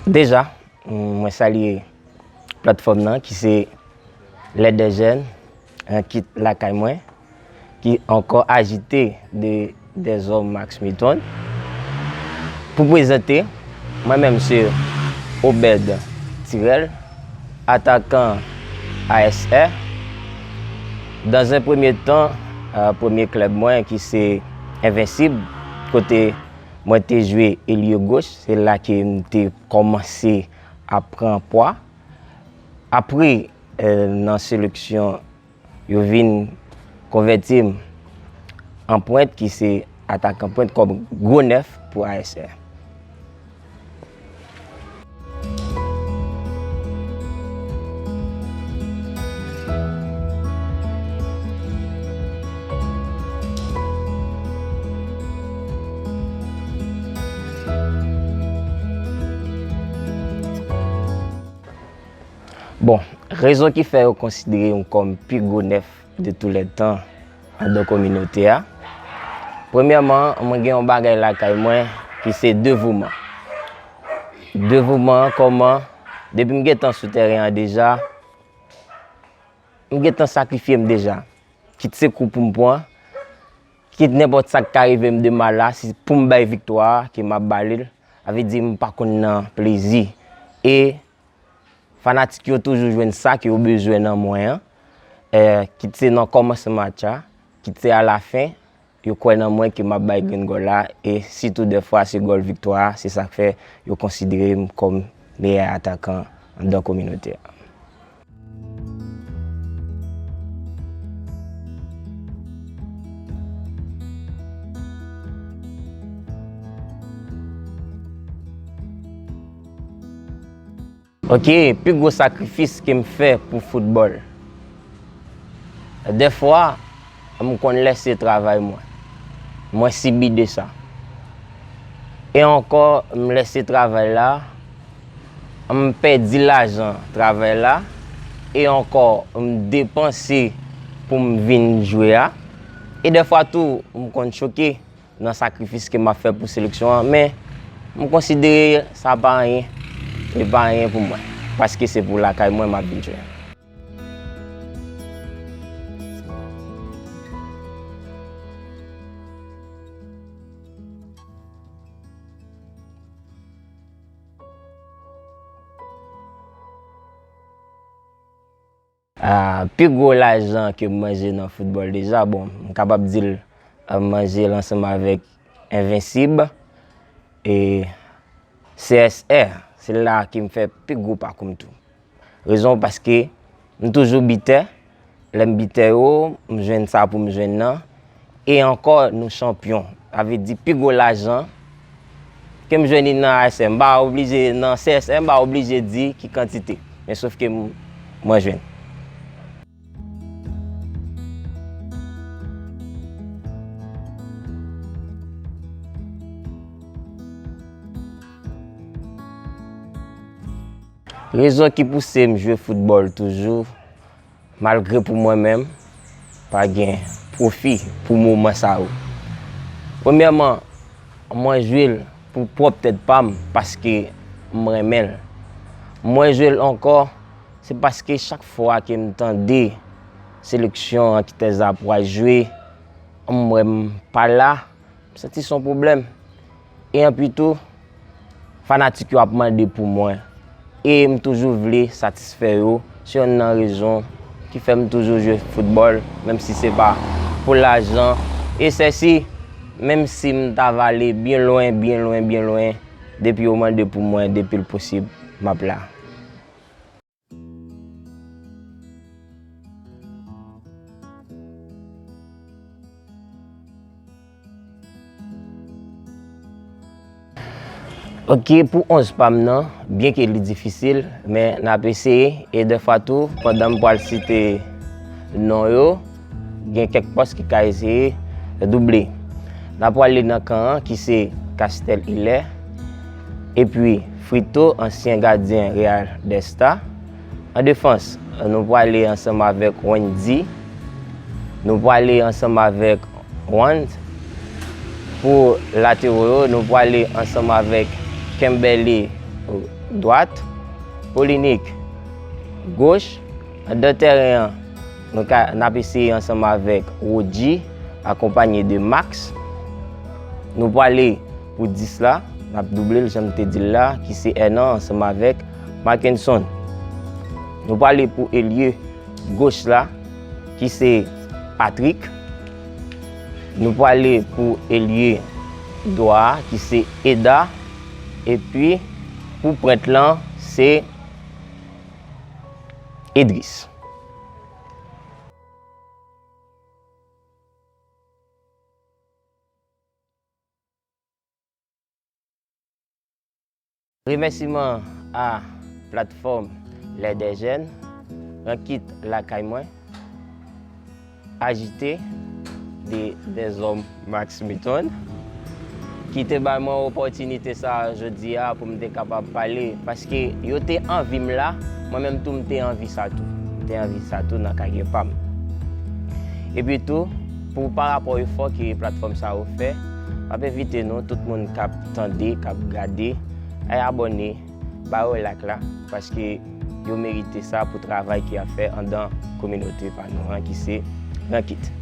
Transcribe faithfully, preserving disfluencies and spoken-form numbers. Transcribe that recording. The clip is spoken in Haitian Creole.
Deja, mwen salye platfòm nan ki se Les Deux Jeunes, en kit lakay mwen, ki ankò ajite de, des hommes Max Milton. Pou prezante, mwen menm se Obed Tirel, atakan A S R. Dans un premier temps, euh, premye klèb mwen ki se Invincible, kote mwen te jwe elye goch, se la ke m te kòmanse ap pran pwa. Apre, eh, nan seleksyon, yo vin konvèti m an pwent, ki se atakan pwent, kòm gwo nèf pou A S R. Bon, rezon ki fè yo konsidere m kòm pi gwo nèf de tous les temps anndan kominote a. Premyèman, mwen gen yon bagay lakay mwen ki se devouman. Devouman an kòman? Depi m gentan sou tèren an deja, m gentan sakrifye m deja. Kit se kou pou m pran, kit nenpòt sa k ka rive m de mal la, si pou m bay viktwa a, ke m ap ba li l, sa vle di m pa konn nan plezi. E fanatik yo toujou jwenn sa ke yo bezwen nan mwen an. Eh, kit se nan kòmansman match la, kit se alafen, yo kwè nan mwen ke m ap bay grenn gòl la, e sitou dèfwa se gòl viktwa a, se sa k fè yo konsidere m kòm meyè atakan anndan kominote a. Ok, pi gwo sakrifis ke m fè pou foutbòl. Dèfwa, m konn lèse travay mwen. Mwen sibi de sa. E ankò, m lèse travay la, m pèdi lajan travay la, e ankò, m depanse pou m vin jwe a. E dèfwa tou, m konn choke nan sakrifis ke m ap fè pou seleksyon an, men m konsidere sa pa anyen, e pa anyen pou mwen, paske se pou lakay mwen m ap vin jwe. Ah, pi gwo lajan ke m manje nan foutbòl deja, bon, m kapab di l, ah, m manje l ansanm avèk Invincible e C S R. Se la ke m fè pi gwo pakou m tou. Rezon paske m toujou bitè. Lè m bitè yo, m jwenn sa pou m jwenn nan. E ankò, nou chanpyon. Sa vle di pi gwo lajan ke m jwenn li nan A S M. M pa oblije, nan C S M, m pa oblije di ki kantite. Men sof ke m, mwen jwenn. Rezon ki pouse m jwe foutbòl toujou, malgre pou mwen menm, pa gen pwofi pou moman sa yo. Premyèman, mwen jwe l pou pwòp tèt pa m, paske m renmen l. Mwen jwe l ankò, se paske chak fwa ke m tande seleksyon an ki te za pral jwe, m wè m pa la, m santi se yon pwoblèm. E anpi tou, fanatik yo ap mande pou mwen. E m toujou vle satisfè yo. Se yonn nan rezon ki fè m toujou jwe foutbòl, menm si se pa pou lajan. E sèsi, menm si m ta va ale byen lwen, byen lwen, byen lwen, depi yo mande pou mwen, depi l posib, m ap la. Ok, pou onz pa m nan, byenke li difisil, men n ap eseye, e dèfwa tou, pandan m pral site non yo, gen kèk pòs ki ka eseye double. N ap prale nan kan an, ki se Castel Hilaire, epi Frito, ansyen gadyen Real Desta. An defans, nou prale ansanm avèk Wendy, nou prale ansanm avèk Juan. Pou latero yo, nou prale ansanm avèk Kemberly dwat, Polinik, goch. Anndan tèren an, nou ka, n ap eseye ansanm avèk Rodji, akonpanye de Max. Nou prale pou dis la, n ap double l, jan m te di l la, ki se Hernan ansanm avèk Markenson. Nou prale pou elye goch la, ki se Patrick. Nou prale pou elye dwa a, ki se Eda. Epi, pou pwent lan, se Edris. Remèsiman a platfòm Les Deux Jeunes, Rankit Lakay Mwen, Ajite de Dèzòm Max Milton, ki te bay mwen opòtinite sa a jodi a pou m te kapab pale, paske yo te anvi m la, mwen menm tou m te anvi sa tou. M te anvi sa tou nan karyè pa m. Epi tou, pou pa rapò efò ke platfòm sa yo fè, m ap envite nou, tout moun k ap tande, k ap gade, al abòne, ba yo like la, paske yo merite sa pou travay ke y ap fè anndan kominote pa nou an, ki se Rankit.